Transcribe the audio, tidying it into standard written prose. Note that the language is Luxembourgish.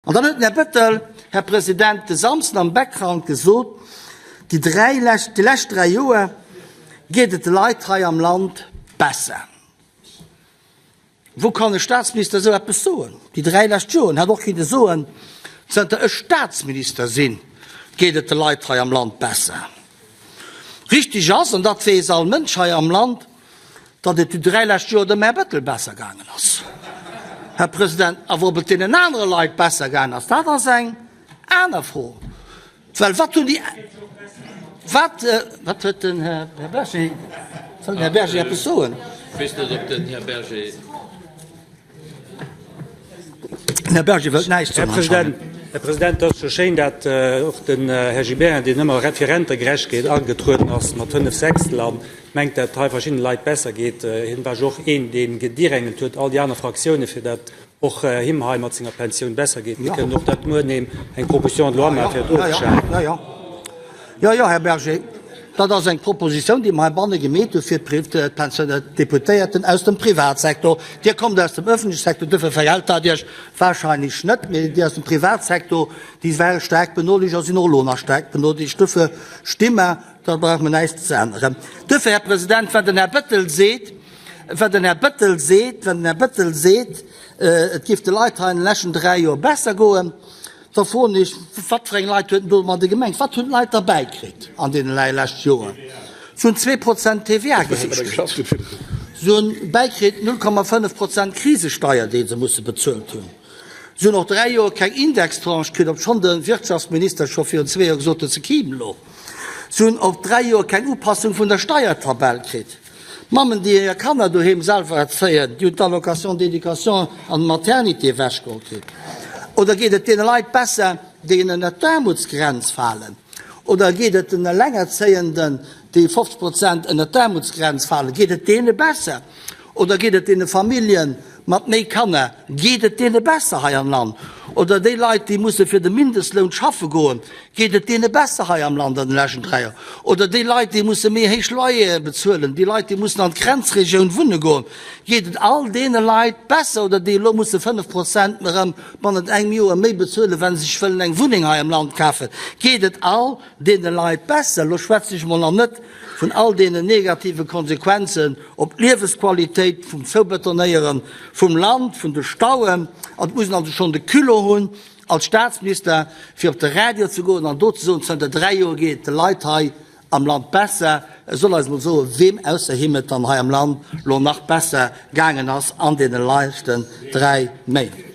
An dann huet den Här Bettel, Här President, de Samsden am Background gesot, déi dräi lescht, déi lescht dräi Joer geet et de Leit hei am Land besser. Wou kann e Staatsminister esou eppes soen? Déi dräi lescht Joren hätt och kinne soen, zënter ech Staatsminister sinn, geet et de Leit hei am Land besser. Richtig ass, an dat weess all Mënsch hei am Land, datt et déi dräi lescht Joer dem Här Bettel besser gaangen ass, Här President. Awer ob et deenen anere Leit besser gaangen ass, dat ass eng aner Fro. Well wat hunn déi, wat, wat huet den Här Berger, soll den Här Berger eppes soen? Ech weess net, ob den Här Berger. Den Här Berger wëllt näischt soen anscheinend. Här President, et ass scho schéin, dat och den Här Gibéryen, deen ëmmer fir Rentegerechtegkeet agetrueden ass, mat fënnef Sechstel a mengt, dat hei verschiddene Leit besser geet. Hien war jo och een, dee gedirängelt huet, all déi aner Fraktiounen, fir dat och him hei mat senger Pensioun besser geet. Mir kënnen och dat muer neem eng Proposition de loi maachen, fir et ofzeschafen. Jo, jo, Här Berger, dat ass eng Proposition, déi mer heibanne gemeet hu fir d'Pensiounen, d'Deputéierten aus dem Privatsektor. Dir kommt aus dem öffentleche Sektor, duerfir verhält dat Iech wahrscheinlech net, mee déi aus dem Privatsektor, déi ware staark benodeelegt a sinn och elo nach staark benodeelegt. Duerfir sti mer, da brauche mer näischt ze änneren. Duerfir, Här President, wann den Här Bettel seet, Wat den Här Bettel seet, wann den Här Bettel seet, et géif de Leit hei an de leschten 3 Joer besser goen, da froen ech, wat fir eng Leit huet en domadde gemengt? Wat hunn d'Leit derbäi kritt an deenen 3 leschte Joren? Se hunn 2 Prozent TVA gehéicht kritt. Se hunn bäikritt 0,5 Prozent Krisesteier, déi se musse bezuelt hunn. Se hunn och 3 Joer keng Indextranche kritt, obschonn de Wirtschaftsminister scho virun zwee Joer gesot huet, se kimen elo. Se hunn och 3 Joer keng Upassung vun der Steiertabell kritt. Mammen, déi hir Kanner doheem selwer erzéien, déi hunn d'Allocation d'éducation an de maternité ewechgeholl kritt. Oder geet et deene Leit besser, déi ënnert d'Aarmutsgrenz falen? Oder geet et den Elengerzéienden, déi 50 Prozent ënnert d'Aarmutsgrenz falen, geet et deene besser? Oder geet et deene Famillje mat méi Kanner, geet et deene besser hei am Land? Oder déi Leit, déi musse fir de Mindestloun schaffe goen, geet et deene besser hei am Land an de leschten 3 Joer? Oder déi Leit, déi musse méi héich Loyere bezuelen, déi Leit, déi mussen an d'Grenzregioun wunne goen, geet et all deene Leit besser? Oder déi elo musse 5 Prozent erëm bannent engem Joer méi bezuelen, wa se sech wëllen eng Wunneng hei am Land kafen, geet et all deene Leit besser? Elo schwätze ech emol nach net vun all deenen negative Konsequenzen op d'Liewesqualitéit, vum Zoubetonéiere vum Land, vun de Stauen. An et muss een also schonn de Culot hunn als Staatsminister, fir op de Radio ze goen an do ze soen, zënter 3 Joer geet et de Leit hei am Land besser. E soll eis emol soen, weem ausser him et dann hei am Land lo nach besser gaangen ass an deene leschten 3 Méint.